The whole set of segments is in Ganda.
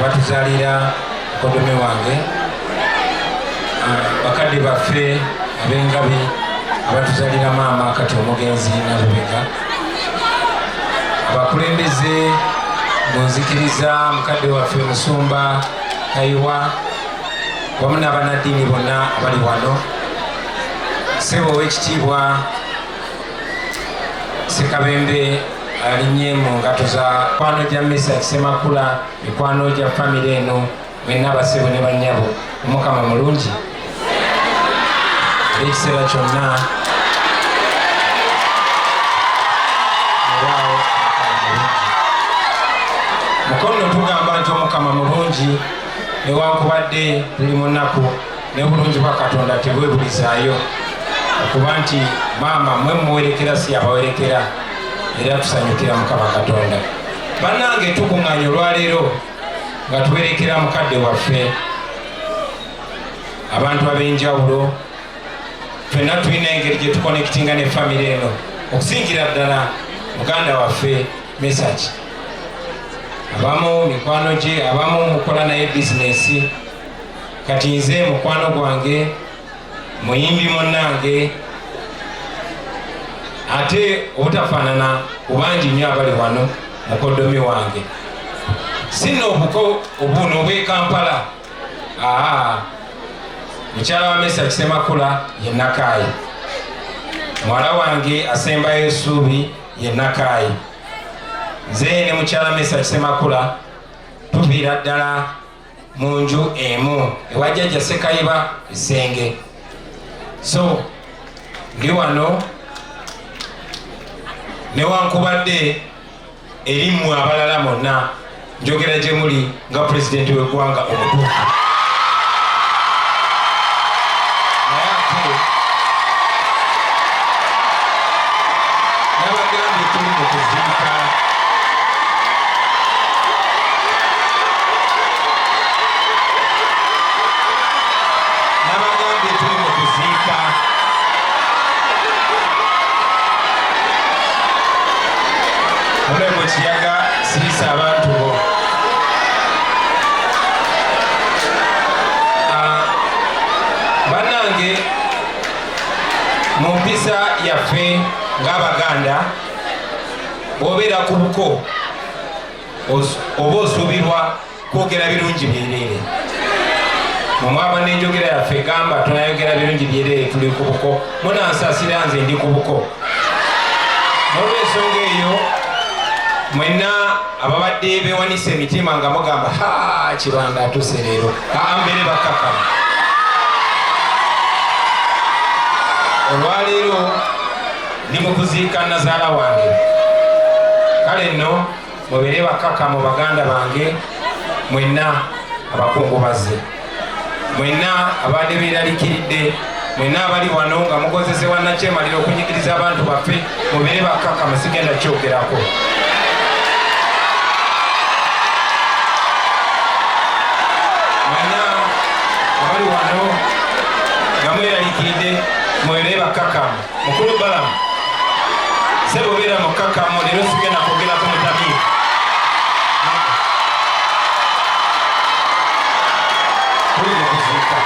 Abatuzaalira mukoddomi wange, bakadde baffe ab'engabi abatuzaalira maama kati omugenzi Nalubega, abakulembeze mu nzikiriza, mukadde waffe Musumba Kayiwa wamu n'abannaddiini bonna abali wano, ssebo ow'ekitiibwa Ssekabembe alinnye mu ngato za mikwano gya Mesach Ssemakula, mikwano gya famire eno, mwenna abasebo ne bannyabo, Omukama mulungi era ekiseera kyonna. Weewaawo, Omukama mulungi. Mukono tugamba nti Omukama mulungi newankubadde tuli mu nnaku, n'obulungi bwa Katonda tebwebulizaayo, okuba nti maama mwe muwerekera si abawerekera, era tusanyukira Mukama Katonda. Bannange, tukuŋŋaanye olwaleero nga tuwerekera mukadde waffe. Abantu ab'enjawulo ffenna tulina engeri gye tukonekitinga ne famire eno, okusingira ddala muganda waffe Mesach. Abamu mikwano gye, abamu mukola naye bizinesi. Kati nze mukwano gwange, muyimbi munnange, ate obutafaanana kubangi nnyo abali wano, mukoddomi wange. Sinna obuko obuno obw'e Kampala. Aa, mukyala wa Mesach Ssemakula ye Nakaayi, muwala wange asembayo essuubi ye Nakaayi. Nze ne mukyala Mesach Ssemakula tuviira ddala mu nju emu ewa jjajja Sekayiba Essenge. So ndi wano newankubadde eri mmwe abalala monna njogera gye muli nga pulezidenti w'eggwanga omutuufu, naye ate nabagambye tuli mu kuziika. Nabagambye tuli mu kuziika. Honorable Kiyaga, sirisa abantu bo. Bannange, mu mpisa yaffe ng'Abaganda, bw'obeera ku buko oba osuubirwa kwogera birungi byereere. Mumwaba n'enjogera yaffe egamba tunayogera birungi byereere, tuli ku buko. Munansasira, nze ndi ku buko. N'olwensonga eyo, mwenna ababadde beewanisa emitima nga mugamba, ha, Kibanda atuuse leero, aa, mbeere bakkakkamu. Olwaleero ndi mu kuziika nazaala wange. Kale nno mubeere bakkakkamu, baganda bange mwenna abakungubazi, mwenna abadde beeraliikiridde, mwenna abali wano nga mukozesebwa nakyemalira okunyigiriza abantu baffe, mubeere bakkakkamu. Sigenda kyogerako. Mwenna abali wano nga mweraliikiridde, mubeere bakkakkamu. Mukulu Balamu, sebo, beera mukkakkamu. Leero sigenda kwogerako mutamiivu. Tuli mu kuziika.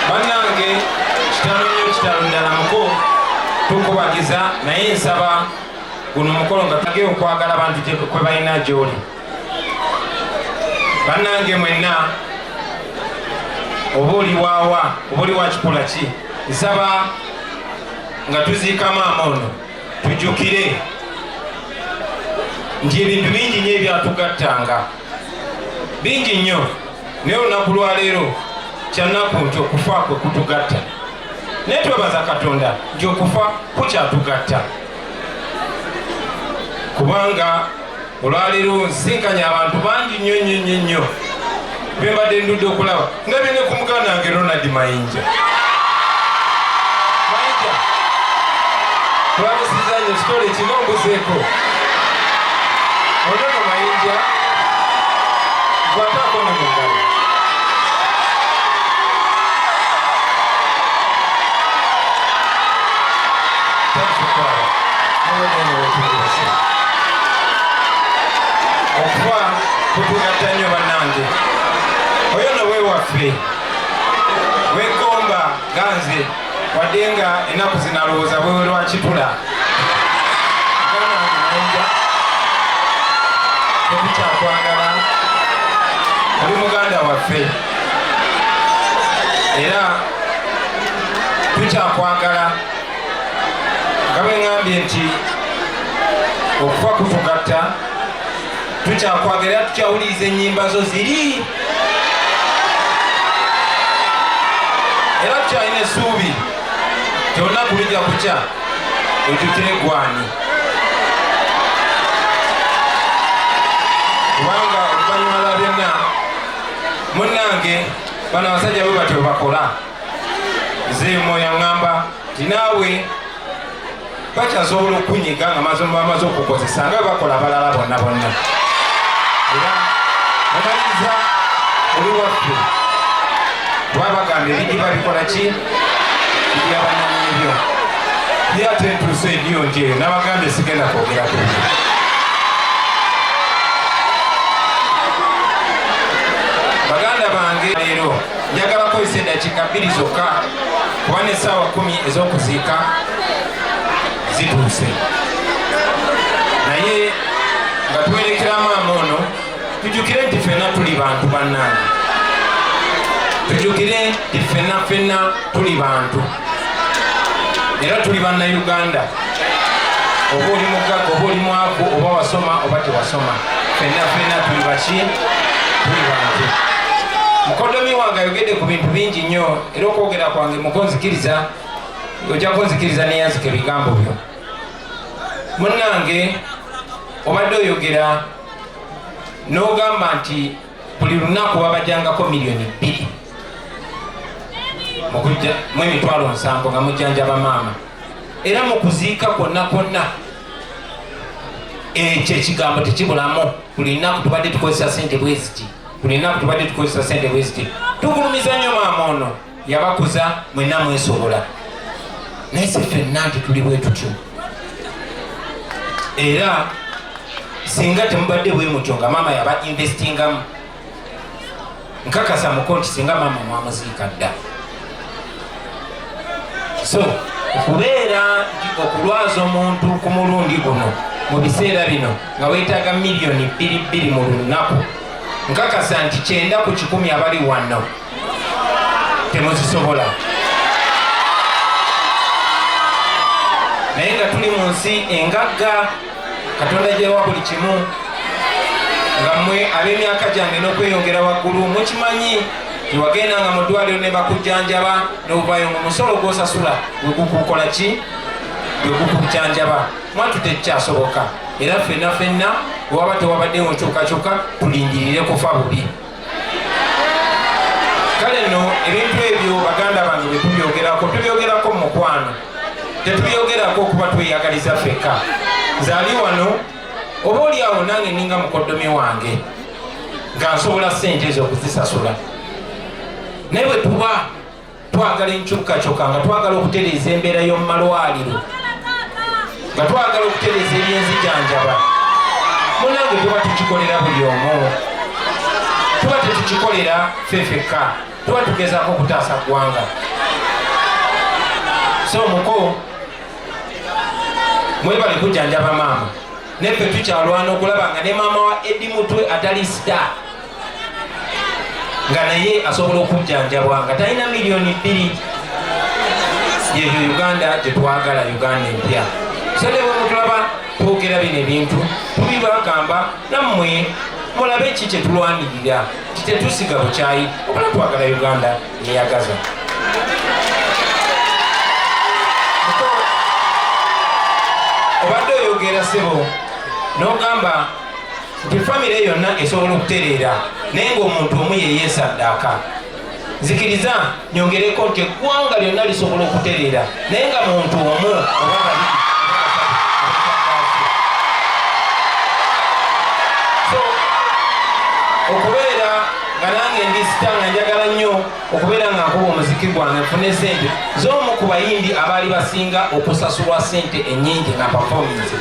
Bannange, kitalo nnyo, kitalo ddala. Muko tukubagiza, naye nsaba guno omukolo nga tulage okwagala abantu kwe balina gy'oli. Bannange mwenna, oba oli waawa, oba oli wakikola ki, nsaba nga tuziika maama ono tujjukire nti ebintu bingi nnyo ebyatugattanga, bingi nnyo, naye olunaku lwaleero kyannaku nti okufa kwe kutugatta, naye twebaza Katonda nti okufa kukyatugatta, kubanga olwaleero nsinkanye abantu bangi nnyo nnyo nnyo nnyo bembadde ndudde okulaba. Ndabye ne ku muganda wange Ronald Mayinja. Mayinja, tulamusiza nnyo. Kitole kino mbuzeeko onono. Mayinja, gwataako ne mu ngalo. Thanks for calling. Kutugatta nnyo bannange. Oyo no wewaffe wegomba ganze, wadde nga ennaku zinalowooza bwewe lwakitula Mayinja, tekukyakwagala, oli muganda waffe era tukyakwagala. Nga bwe ŋŋambye nti okufa kutugatta, tukyakwagala era tukyawuliriza ennyimba zo ziri, era tukyalina essuubi ti olunaku lujja kukya ojjukire gwani, kubanga oluvannyuma lwa byonna, munnange, bano abasajja bwe batyo bakola. Nze mwoyo aŋŋamba nti naawe bakyasobola okunyiga nga bamaze okukozesa nga bwe bakola abalala bonna bonna. Era mumaliriza oli waffe, kuba bagamba ebidiba bikola ki? Bidiba bannanyinibyo. Ye ate ntuuse eriyo njeyo, nabagambye sigenda kwogera ku byo. Baganda bange, leero njagala kozesa eddakiika 2 zokka, kuba n'essaawa 10 ez'okuziika zituuse. Naye nga tuwerekera maama ono, tujjukire nti ffenna tuli bantu. Bannange, tujjukire nti ffenna ffenna tuli bantu era tuli bannayuganda. Oba oli mugagga oba oli mwavu, oba wasoma oba tewasoma, ffenna ffenna tuli baki? Tuli bantu. Mukodomi wange ayogedde ku bintu bingi nnyo, era okwogera kwange mukonzikiriza, ojja kunzikiriza neyanzika ebigambo byo. Munnange, obadde oyogera n'ogamba nti buli lunaku babajjangako miliyoni 2 mu 70,000 nga mujjanjaba maama, era mu kuziika kwonna kwonna ekyo ekigambo tekibulamu. Buli lunaku tubadde tukozesa sente bweziti, buli lunaku tubadde tukozesa sente bweziti. Tugulumiza nnyo maama ono, yabakuza mwenna mwesobola, naye si ffenna nti tuli bwe tutyo. Era singa temubadde bwe mutyo nga maama yaba investingamu, nkakasa muko nti singa maama mwamuziika dda. So okubeera nti okulwaza omuntu ku mulundi guno mu biseera bino nga weetaaga miliyoni 2 2 mu lunaku, nkakasa nti 90% abali wano temuzisobola. Naye nga tuli mu nsi engagga Katonda gyewa buli kimu, nga mmwe ab'emyaka gyange n'okweyongera waggulu mukimanyi tiwagendanga mu ddwaliro ne bakujjanjaba n'ovaayo nga omusolo gw'osasula gwe gukukola ki? Gwe gukujjanjaba. Mwatu tekikyasoboka, era ffenna ffenna wewaba tewabaddewo nkyukakyuka, tulindirire kufa bubi. Kale nno ebintu ebyo, baganda bange, bwe tubyogerako, tubyogerako mu mukwano, tetubyogerako okuba tweyagaliza ffekka. Nze ali wano, oba oli awo nange ninga mukoddomi wange nga nsobola ssente ezo okuzisasula, naye bwe tuba twagala enkyukakyuka, nga twagala okutereeza embeera y'omu malwaliro, nga twagala okutereeza ebyenzijanjaba, munange tuba tukikolera buli omu, tuba tetukikolera ffekka, tuba tugezaako okutaasa ggwanga. So muko, mwebale kujjanjaba maama, neffe tukyalwana okulaba nga ne maama wa Eddie Mutwe atali star nga naye asobola okujjanjabwa nga talina miliyoni 2. Yeyo Uganda gyetwagala, Uganda empya. So ne bwe mutulaba twogera bino ebintu, tubibagamba nammwe mulabe ki kyetulwanirira, titetusiga bukyayi, obula twagala Uganda yeyagaza. Obadde oyogera, ssebo, n'ogamba nti famire yonna esobola okutereera naye ng'omuntu omu yeyeesaddaaka. Nzikiriza nyongereko nti eggwanga lyonna lisobola okutereera naye nga muntu omu oba babiri. So okubeera nga nange ndi star, nga njagala nnyo okubeera nga nkuba omuziki gwange nfune sente z'omu ku bayimbi abaali basinga okusasulwa sente ennyingi nga performance,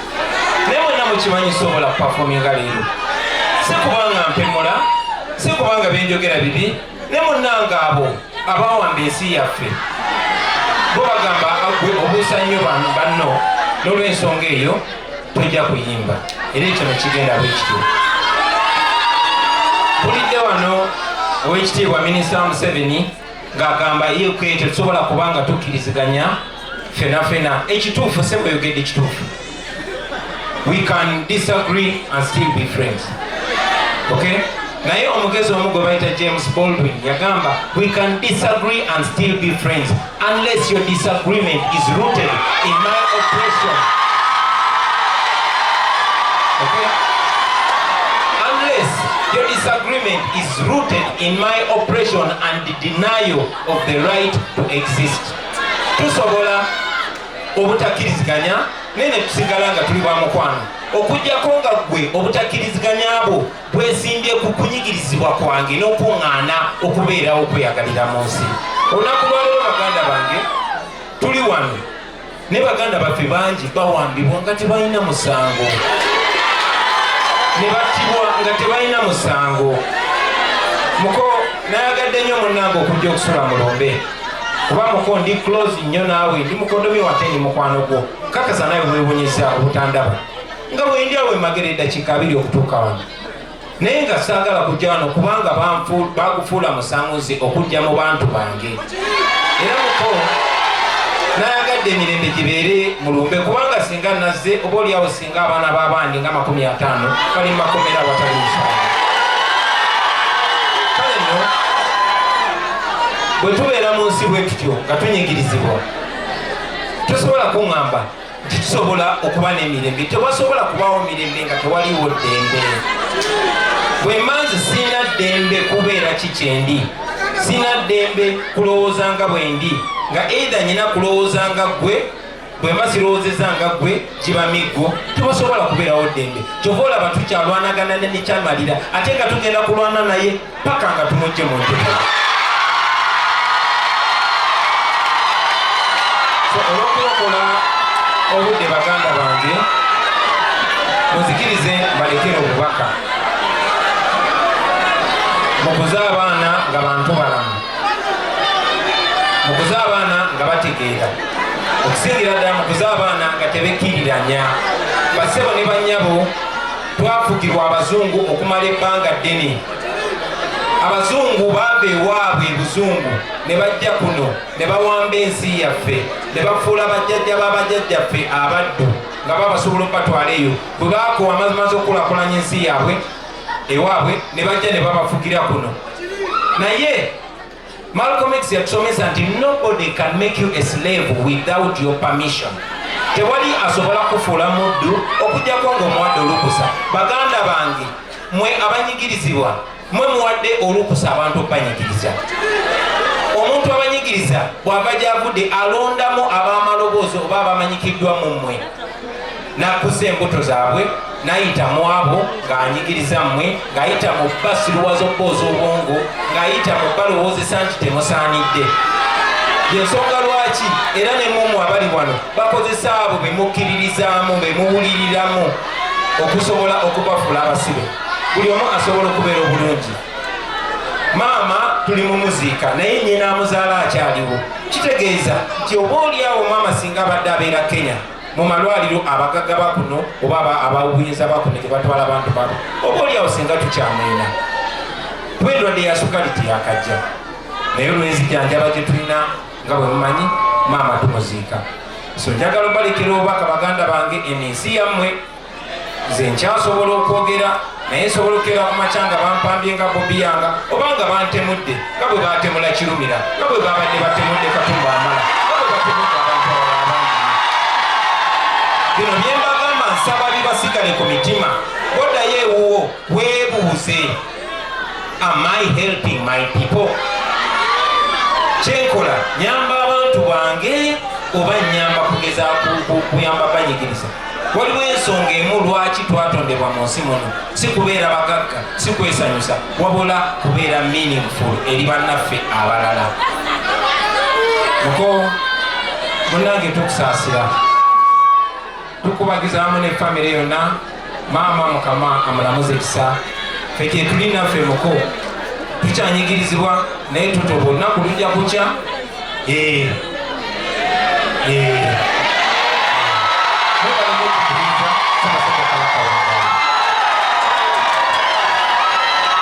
naye mwenna mukimanyi sobola kuperforminga leero. Si kubanga mpemula, si kubanga byenjogera bibi, ne munnange abo abawamba ensi yaffe bo bagamba gwe obuusa nnyo banno, n'olw'ensonga eyo tojja kuyimba. Era ekyo nekigenda bwe kityo. Tulidde wano owekitiibwa Minisita Museveni ng'agamba ye tetusobola kubanga tukkiriziganya fena fena. Ekituufu, sebo, yogedde kituufu. We can disagree and still be friends, okay? Naye omugezi omu gwe bayita James Baldwin yagamba, "We can disagree and still be friends unless your disagreement is rooted in my oppression." Okay? Unless your disagreement is rooted in my oppression and the denial of the right to exist. Tusobola obutakkiriziganya naye ne tusigala nga tuli ba mukwano, okuggyako nga ggwe obutakkiriziganya bwo bwesimbye ku kunyigirizibwa kwange n'okuŋŋaana okubeerawo okweyagalira mu nsi. Olunaku lwaleero, baganda bange, tuli wano ne baganda baffe bangi bawambibwa nga tebalina musango, ne battibwa nga tebalina musango. Muko, nayagadde nnyo munnange okujja okusula mu lumbe, kuba muko ndi close nnyo naawe, ndi mukondomi wate ndi mukwano gwo. Kakasa nawe weewunyisa obutandaba nga bwendi awo emagera eddakiika 20 okutuuka wano, naye nga saagala kujja wano kubanga bagufuula musango nze okujja mu bantu bange. Era muko, nayagadde emirembe gibeere mu lumbe, kubanga singa nazze, oba oliawo singa abaana b'abandi nga 50 bali mu makomera awatali musango. Kale nno bwe tubeera mu nsi bwe tutyo nga tunyigirizibwa, tosobola kuŋŋamba nti tusobola okuba n'emirembe. Tewasobola kubaawo mirembe nga tewaliwo ddembe. Bwe manzi sirina ddembe kubeera ki kyendi, sirina ddembe kulowooza nga bwe ndi, nga either nyina kulowooza nga ggwe. Bwe mba sirowoozeza nga ggwe, kiba miggo. Tebasobola kubeerawo ddembe. Kyova olaba tukyalwanagana nekyamalira, ate nga tugenda kulwana naye paka nga tumugje mu ntebe. So olw'okulokola obudde, baganda bange, muzikirize mbalekere obubaka. Mukuze abaana nga bantu balamu, mukuze abaana nga bategeera, okusingira ddala mukuze abaana nga tebekkiriranya. Bassebo ne bannyabo, twafugibwa abazungu okumala ebbanga ddene. Abazungu baava ewaabwe ebuzungu ne bajja kuno ne bawamba ensi yaffe ne bafuula bajjajja b'abajjajjaffe abaddu, nga babasobola okubatwala eyo. Bwe baakowa amaze okukulaakulanya ensi yaabwe ewaabwe, ne bajja ne babafugira kuno. Naye Malcolm X yatusomesa nti nobody can make you a slave without your permission. Tewali asobola kufuula muddu okuggyako ng'omuwadde olukusa. Baganda bange, mwe abanyigirizibwa, mwe muwadde olukusa abantu okubanyigiriza. Omuntu abanyigiriza bw'ava gy'avudde, alondamu ab'amaloboozi oba abamanyikiddwa mu mmwe, n'akuza embuto zaabwe, n'ayita mu abo ng'anyigiriza mmwe, ng'ayita mu basiruwaza okubooza obwongo, ng'ayita mu balowoozesa nti temusaanidde. Yensonga lwaki era ne mumwe abali wano bakozesa abo be mukkiririzaamu, be muwuliriramu, okusobola okubafuula abasibe. Buli omu asobola okubeera obulungi. Maama tuli mumuziika, naye nyina amuzaala akyaliwo. Kitegeeza nti oba oliawo maama singa abadde abeera Kenya mu malwaliro abagagga bakuno oba ababuyinza bakuno gye batwala abantu babo, oba oliawo singa tukyamwina, kuba endwadde ya sukali teyakajja. Naye olw'enzijanjaba gye tulina, nga bwe mumanyi, maama tumuziika. So njagala obalekera obubaka, baganda bange. Eno ensi yammwe. Nze nkyasobola okwogera, naye nsobola okukeera ku makya nga bampambye nga Bobi Yanga, oba nga bantemudde nga bwe batemula Kirumira, nga bwe babadde batemudde Katumba Amala, nga bwe batemudde abantu abalala abangi. Bino bye mbagamba, nsaba bibasigale ku mitima. Boddayo ewuwo weebuuze, "Am I helping my people? Kyenkola nyamba abantu bange oba nyamba kugeza kuyamba banyigiriza?" Waliwo ensonga emu lwaki twatondebwa mu nsi muno: si kubeera bagagga, si kwesanyusa, wabula kubeera meaningful eri bannaffe abalala. Muko munnange, tukusaasira, tukubagizaamu ne famire yonna. Maama, Mukama amulamuza ekisa. Ffe kyetuli naffe muko tukyanyigirizibwa, naye tutoba, olunaku lujja kukya. Eh. Eh.